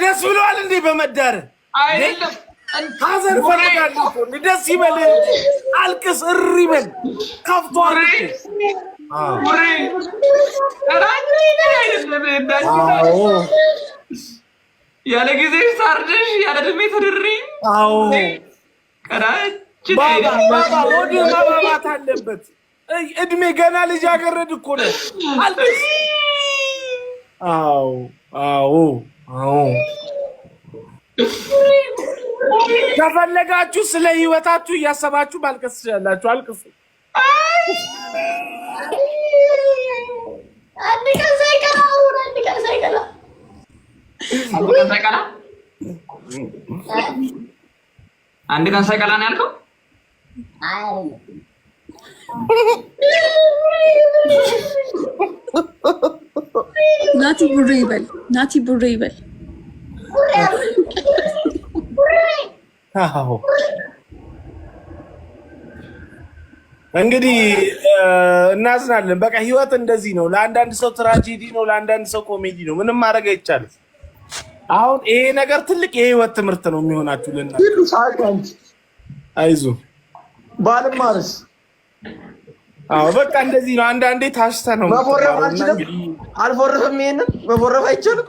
ደስ ብለዋል እንዴ? በመዳር አይደለም ሀዘን ፈልጋለሁ እኮ ደስ ይበል፣ አልቅስ፣ እሪ በል። ከፍቷል። ያለ ጊዜ ሳርደሽ ያለ እድሜ ተድሬ። አዎ ቀራችን ወደ መባባት አለበት። እድሜ ገና ልጃገረድ እኮ ነው። አልቅስ። አዎ አዎ አዎ። ከፈለጋችሁ ስለ ህይወታችሁ እያሰባችሁ ማልቀስ ትችላላችሁ። አልቅሱ። አንድ ቀን ሳይቀራ፣ አንድ ቀን ሳይቀራ፣ አንድ ቀን ሳይቀላ፣ አንድ ቀን ሳይቀላ ነው ያልከው። ናቲ ቡሬ ይበል፣ ናቲ ቡሬ ይበል። አዎ እንግዲህ እናዝናለን። በቃ ህይወት እንደዚህ ነው። ለአንዳንድ ሰው tragedy ነው፣ ለአንዳንድ ሰው ኮሜዲ ነው። ምንም ማድረግ አይቻልም። አሁን ይሄ ነገር ትልቅ የህይወት ትምህርት ነው የሚሆናችሁ። ልና አይዞ ባልማርስ አዎ በቃ እንደዚህ ነው። አንዳንዴ ታሽተ ነው መቦረፍ አልችልም፣ አልቦርፍም። ይሄንን መቦረፍ አይቻልም።